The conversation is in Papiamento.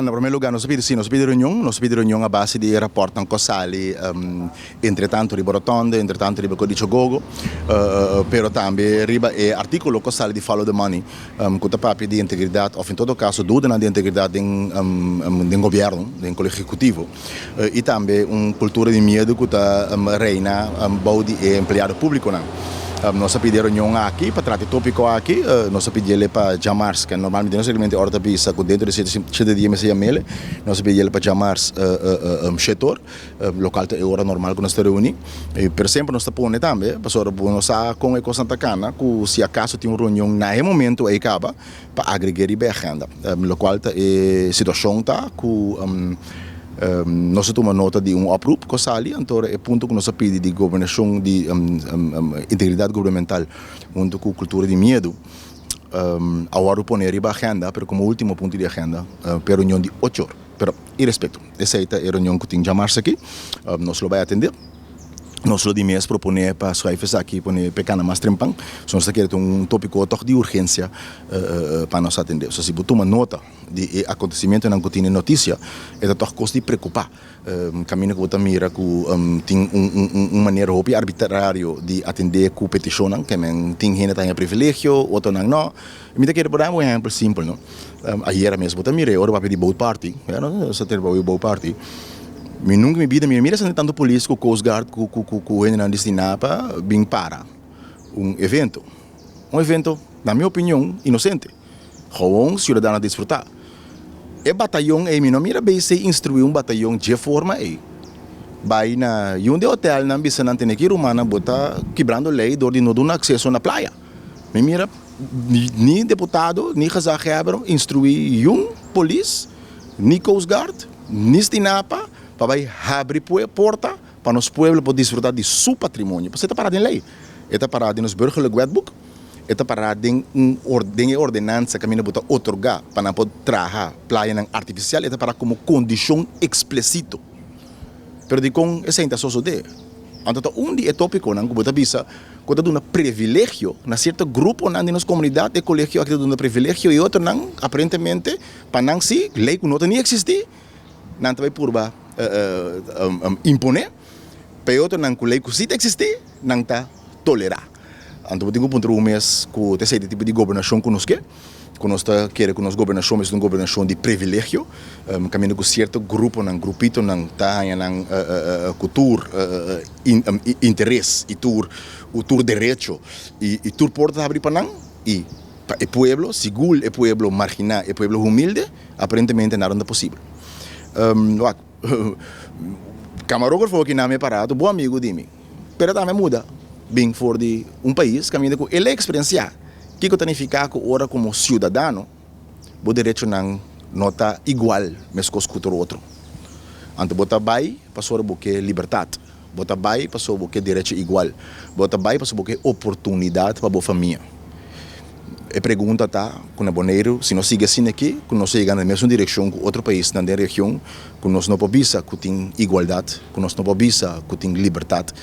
Na promé lugá, nos a pidi, sí, nos a pidi reunion, nos a pidi reunion a base di e rapòrtnan ku a sali entretantu riba rotònde, entretantu riba Kodicho Gogo, pero tambe riba e artíkulo ku a sali di Follow the Money, ku ta papia di integridat òf en todo kaso dudanan di integridat den gobièrnu, den Kolegio Ehekutivo, i tambe un kultura di miedu ku ta reina bou di e empleado públikonan. Nos a pidi e reunion aki pa trata e tópiko aki. Nos a pidi el pa djamars, ke normalmente nos reglamento di ora ta bisa ku dentro di shete dia mester yam'el. Nos a pidi el pa djamars 7 or, lokal ta e ora normal ku nos ta reuní. Pero semper nos ta pone tambe, pasobra bo no sa kon e kosnan ta kana, ku si akaso tin un reunion na e momento ei kaba, pa agreg'é riba e agenda. Lokual ta e situashon ta ku nos a tuma nota di un oproep ku a sali, anto e punto ku nos a pidi di gobernashon di integridat gubernamental huntu ku kultura di miedu a wòrdu pone riba agenda, pero komo último punto di agenda pa e reunion di 8 or. Pero irespekto, esei ta e reunion ku tin djamars aki, nos lo bai atendé. Nos lo di mes proponé pa schuif esaki pone p'e kana mas trempan. So nos ta kere ta un tópiko tòg di urgensia pa nos atendé. So si bo tuma nota di e akontesimentonan ku tin den notisia, e ta tòg kos di preokupá. Kaminda ku bo ta mira ku tin un manera hopi arbitrario di atendé ku petishonnan, ke men tin hende ta haña privilegio, otronan no. Mi ta kere por da un ehèmpel simpel, no. Ayera mes bo ta mira e ora papia di boat party, ya no, nos ta tene papia di boat party. Mi nunka mi bida mi a mira esaki tantu polis ku coast guard ku hendenan destiná pa bin para un evento. Un evento, na mi opinion, inosente. Gewoon siudadano a disfrutá. E batayon ei mi no mira BC instruí un batayon dje forma ei. Bai na yun di e hotelnan bisa nan tene ki rumannan bo ta kibrando lei dor di no duna akseso na playa. Mi mira ni deputado ni gezaghebber instruí yun polis, ni coast guard, ni Stinapa pa bai habri porta pa nos pueblo por disfruta di su patrimonio. Pasobra e ta para den ley. E ta para den nos Burgerlijk Wetboek, e ta para den un den e ordenansa kaminda bo ta otorga pa nan por traha playanan artifisial, e ta para komo kondishon eksplesito. Pero dikon esei ta sosodé? Anto ta un di e tópikonan ku bo ta bisa ku ta duna privilegio na sierto gruponan di nos komunidat, e kolegio aki ta duna privilegio i otronan aparentemente pa nan si lei ku no ta ni eksistí nan ta bai purba imponé, pa e otronan ku lei ku si ta eksistí nan ta tolerá. Anto bo tin ku puntra bo mes ku ta esei ta e tipo di gobernashon ku nos ke, ku nos ta kere ku nos gobernashon mester ta un gobernashon di privilegio, kaminda ku sierto gruponan, grupitonan ta haña nan ku tur interes i tur tur derecho i tur porta ta habri pa nan i pa e pueblo, sigur e pueblo marginá, e pueblo humilde, aparentemente nada no ta posibel. Wak, kamarógrafo aki na mi aparato, bon amigu di mi, pero tambe a muda bin for di un pais kaminda ku el a eksperensiá kiko ta nifiká ku ora komo siudadano bo derechonan no ta igual meskos ku tur otro. Anto bo ta bai pasobra bo ke libertat, bo ta bai pasobra bo ke derecho igual, bo ta bai pasobra bo ke oportunidat pa bo famia. E pregunta ta ku na Boneiru si nos sigui asina aki ku nos ta yega na e mesun direkshon ku otro paisnan den region ku nos no por bisa ku tin igualdat, ku nos no por bisa ku tin libertat.